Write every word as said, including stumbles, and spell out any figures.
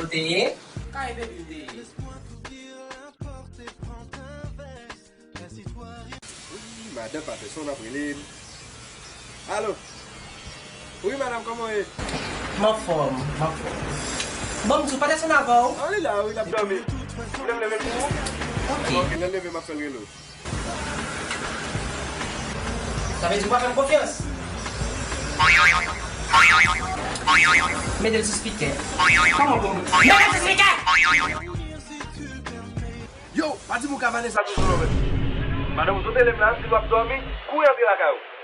Ou te ye? Kay baby ou te ye? Wi, madan Patterson ap rele m. Alo. Wi, madanm, kòman w ye? M anfòm, m anfòm. Bon, m di w, Patterson avè w? Ah, li la, wi, l ap dòmi. Ou vle m leve l pou ou? Ok. Ok, lè l leve, m ap fè l rele w. Sa vle di w pa fè m konfyans? Mete l sou spikè. Kòman pou m mete l sou spikè? Yo, pa di m ou ka Vanessa toujou non, men. Madanm, ou sot rele m la, si w ap dòmi, kouri antre lakay ou.